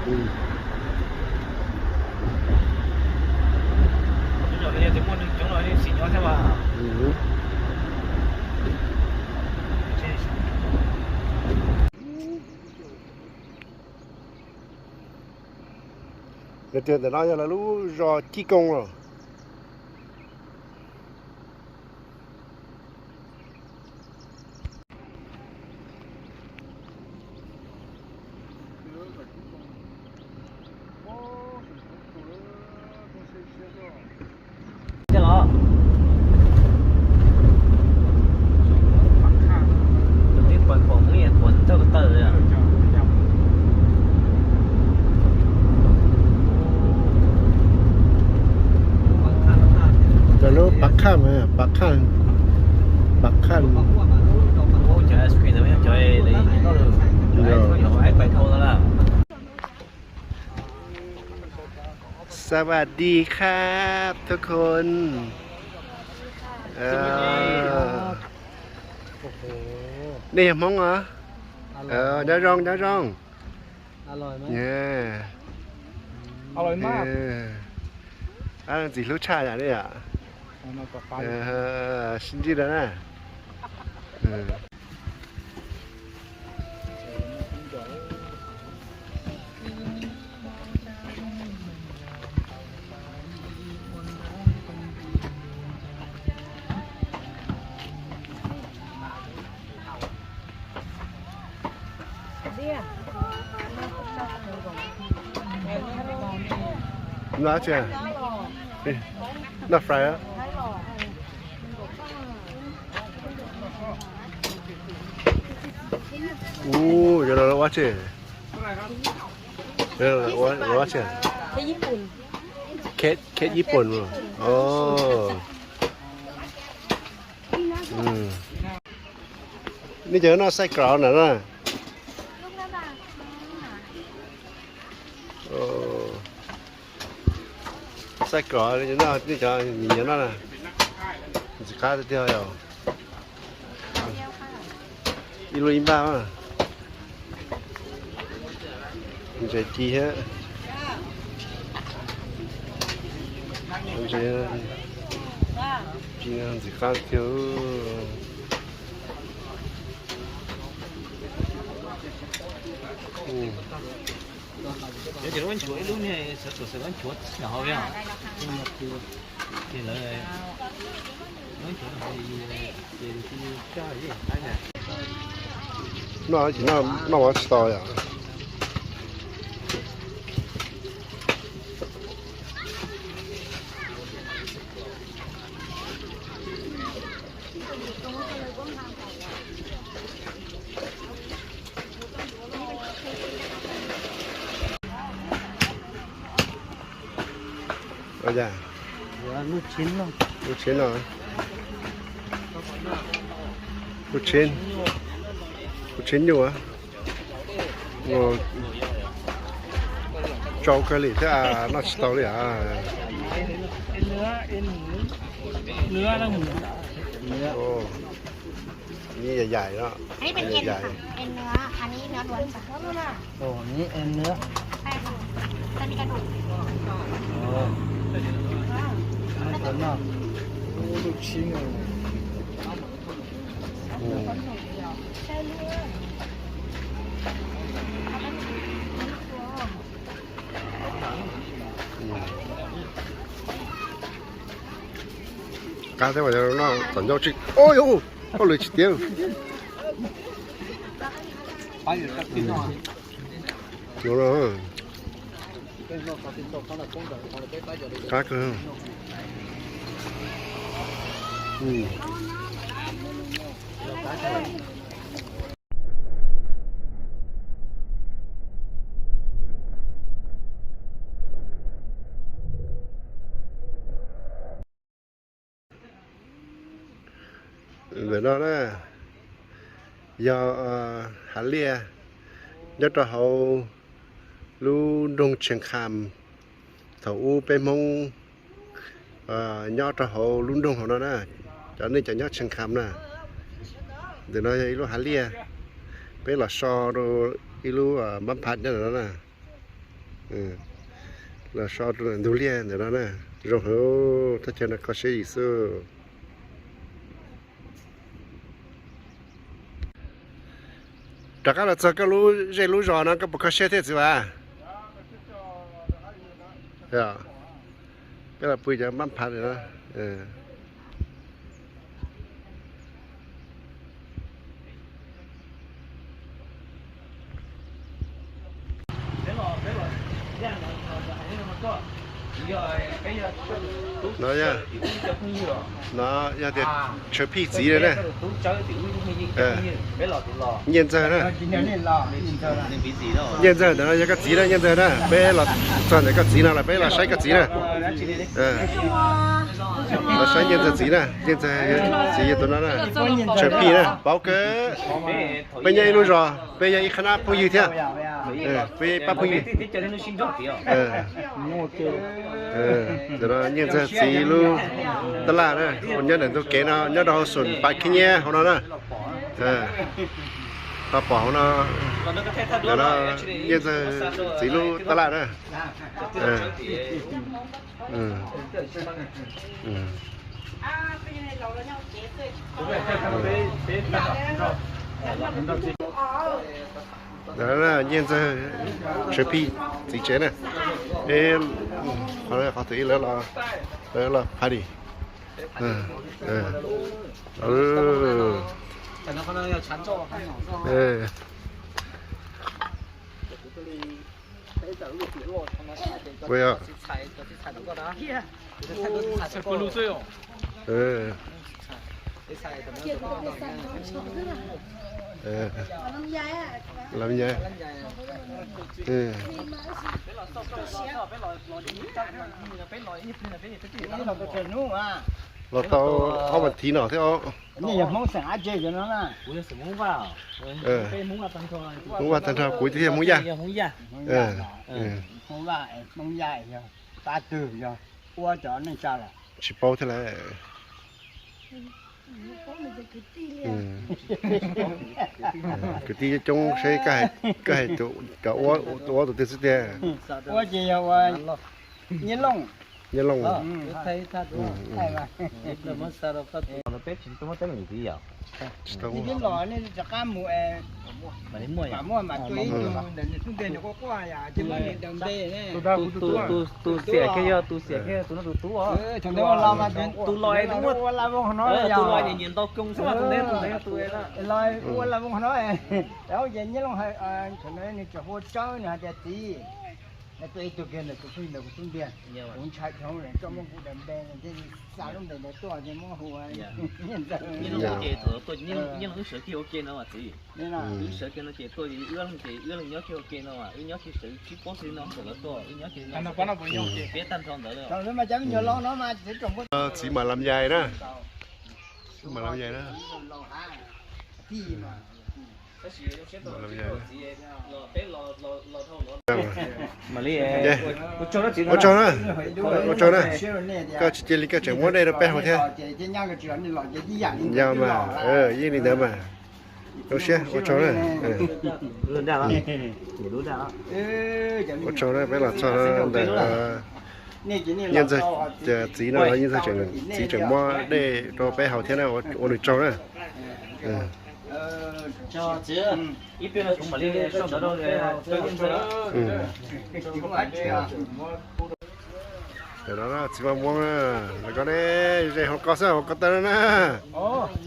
Cov no yog tias muaj neeg coob los nej tsis nyob thiab mas. Yog tias ntawm no yog lawv lub zos Cib Koos los. Cov lub pav khaj, pav khaj, pav khaj. สวัสดีครับทุกคน เอ่อ nej yog Hmoob hev? Nyob zoo, nyob zoo. Nyob zoo. Txiv hlub tshaj yam li yom. Sib ntsib rau na. No tsi? No fry. Ua, yuav los ua tsi? Ua tsi? Kheb Nyij Pooj. Nej cov noj xaij krov na. Xaij krov, nej cov nyiam noj na. Ntxim qab tiag tiag yom. Ib lub ib npaj. Ntses ci thiab. Ntses ci ntxim qab tiag. Ces lawv muab nchuav ib lub niag, sawv tsees lawv muab nchuav txij hauv li. Ces lawv muab nchuav hauv ces noj, noj mov tsis tau yom. Lub tsheb no, lub tsheb, lub tsheb nyuj. Tsau kawg li thiab, noj tsis tau li as. Nws yam yam no. Qab thiab, noj tom ncauj tsis, oj, hauj lwm tsis tiav. Qab kawg. Ntawm no na yog hav liaj nyob rau hauv lub nroog Tsheej Kham. Thaum ub peb Hmoob nyob rau hauv lub nroog hauv no na, cov nej cov nyob Tsheej Kham na. Ntawm no yog ib lub hav liaj, peb los so rau ib lub mab phav nyob ntawm no na. Los so rau ntug liaj ntawm no na. Zoo heev, thaj chaw no kho siab yim xwb. Rov qab los txog koj lub zej lub zos no koj puas kho siab thiab txiv Vam? Peb los pw cov npab phav no. No yog, no yog tias Tshaw Phij txiv na. Nyiaj Ntxawg na. Nyiaj Ntxawg ntawm no yog koj txiv na, Nyiaj Ntxawg na. Peb los txog ntawm koj txiv no lawm, peb los saib koj txiv na. Los saib Nyiaj Ntxawg txiv na, Nyiaj Ntxawg txiv yog tus no na. Tshaw Phij na, paub kawg. Peb nyob ib lub zos, peb yog ib qhab nab phooj ywg thiab. Peb pab phooj ywg. Ntawm no Nyiaj Ntxawg txiv lub tab laj na, nyob ntawm ntug kev no, nyob rau hauv xum pas khib nyiab hauv no na. Ho pom hauv no, ntawm no Nyiaj Ntxawg txiv lub tab laj na. Nyiaj Ntxawg Tshaw Phij txiv tsev na. Qhov twg ib lawv los party. Los tau ob vas thiv no thiab os. Nej yog Hmoob xeem dab tsi cov no na? Hmoob Vaj tag nrho, kuv thiaj Hmoob Yaj. Hmoob Vaj, Hmoob Yaj yog pab twg, yog ua cov neej tsa los? Tsis paub thiab lawm. Kwv tij coob coob seb koj hais cov ua tus twg xwb tiag. Ua ces yog ua Nyiaj Looj. Nyiaj Looj. Tus xiam kiag yog tus xiam kiag tus no tus tub. Tus los tus los nyiam nyiam ntaus koos xwb, tus ntawd tus ntawd tus ua laj voos no. Ces Nyiaj Looj, nws tseem hu Tsawb, nws hais tias txiv, tuaj ib tug kiag ntawm tus phooj ywg ntawd kuv tub ntiag, kuv ntshai dhau lawm, koj muab kuv daim npe no thiaj li xa lub npe ntawd tuaj ces muab hu Nyiaj Ntxawg. Nyiaj Looj wb sawv kiag ua ke no mas txiv. Wb sawv kiag no ces tuaj wb ob leeg ces wb ob leeg nyob kiag ua ke no mas wb nyob kiag sawv tsib puab xwb no kom lawv tuaj wb nyob kiag no. Peb tag nrho ntawd lawm. Txiv Mas Lam Yais na. Txiv Mas Lam Yais na. Ua tsaug na, ua tsaug na. Koj tsis cia li koj tseem muab dej rau peb haus thiab. Yog mas, yeej li ntawd mas. Zoo siab, ua tsaug na. Ua tsaug na, peb los txog ntawm Nyiaj Ntxawg txiv no, Nyiaj Ntxawg txiv tseem muab dej rau peb haus thiab na, ua nws tsaug na. Tam no txiv Mas Muab na, lawv koj ne, ze hauv koj xwb, hauv koj tawb na.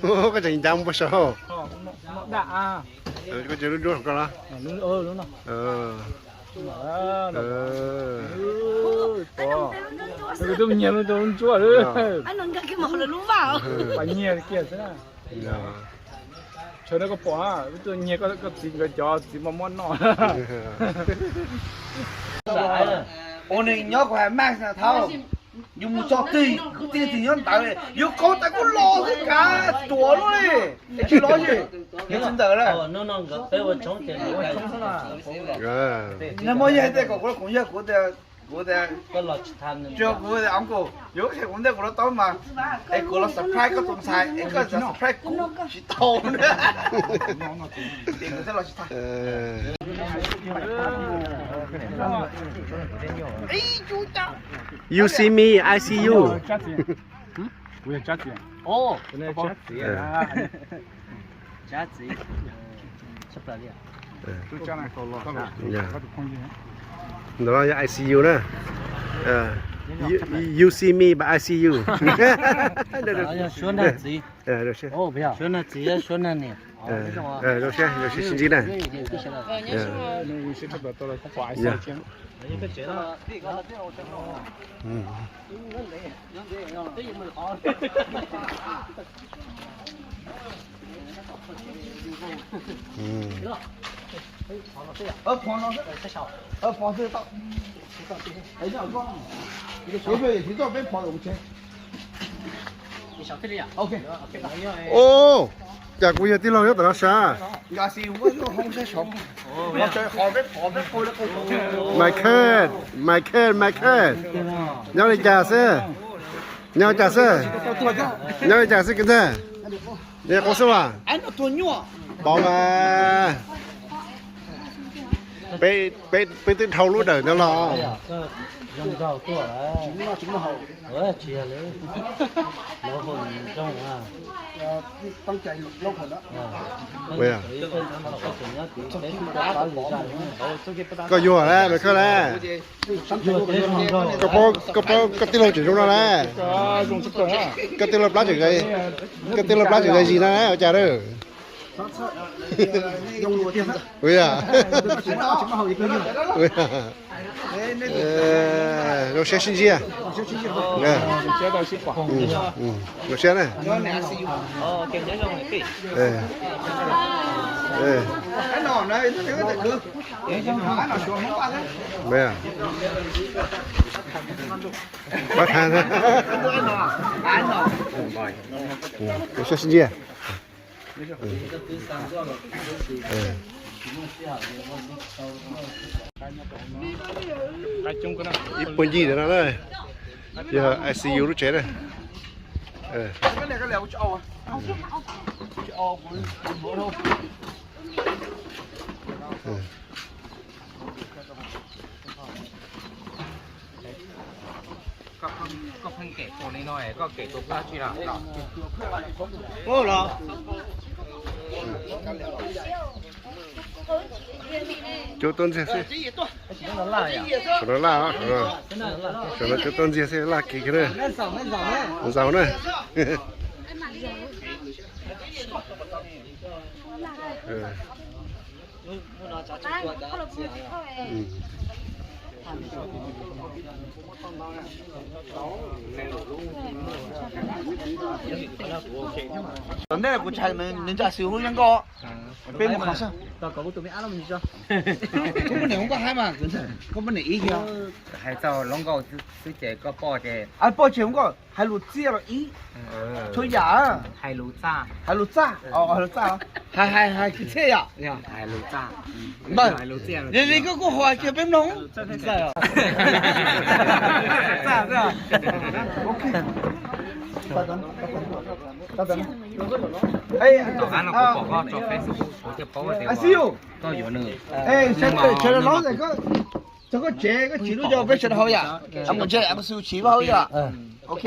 Koj tseem ncav mus puag saum. Koj tseem lub nruab hauv koj los. Tus nyiag lub ntsuab. Nyiag kiag xwb. Tshaw no koj pom, tus nyiag koj txiv mas muab noj. Ua nws nyob kuv hais Max na thauj, yus mus txog twg twg nyob ntawd, yus qau tas kuj los xwb kav tuav lub li, es tsis los li, yus tsis ntawd lawm. Nag hmo yog hais tias kom kuv los koom yawg kuv tias Kuv tias, kuv tias, uncle, yuav kuv ntej kuv los tau mas, es kuv los surprise koj tus ntxhais es koj surprise kuv tsis tau. Ces kuv thiaj los tsis tau. You see me, I see you. 我要夹子。哦，夹子啊，夹子，吃不了的。 Ntawm no yog I C U na. You, you see me but I see you. Suav nag txiv. Suav nag txiv, suav nag niam. Zoo siab, zoo siab sib ntsib na. Ov, cas kuv yog tij laug nyob tom no sav? Michael, Michael, Michael, nyob li cas xwb? Nyob li cas xwb? Nyob li cas xwb kwv ntxawg? Nyob qub xwb as? Pom mas, peb twb dhau lub dawm ntawd los. Koj yuag lawm Michael lawm. Koj paub koj tij laug tseem zoo no lawm. Koj tij laug plab tseem, koj tij laug plab tseem zais zis no lawm ua cas lawm. Zoo siab sib ntsib. Zoo siab na. Zoo siab sib ntsib. Ib puag ncig ntawm no na, yog I C U lub tsev na. Cov tuaj ntxiag xwb. Qhov no laj, qhov no cov tuaj ntxiag xwb, laj kiag na. Zaus na. Tom ntej kuv tsis hais nws ntsa xwm hlub nyob nkauj. Peb mus qhov xwb. Koj poj niam hu nkauj haib mas, koj poj niam ib xyoo. Hais txog hluas nkauj xwb ces koj poj ces, poj tsis hu nkauj, hais lus txiaj los ib. Txhua yam. Hais lus txaj, hais lus txaj, hais hais hais kwv txhiaj yom. Li koj kuj hu kiag peb mloog. Sawv daws laus, koj tsev koj tsis lub cov peb sawv daws haus yom. Mus ntshe kuv xwb tsis ua haus yom. Ok.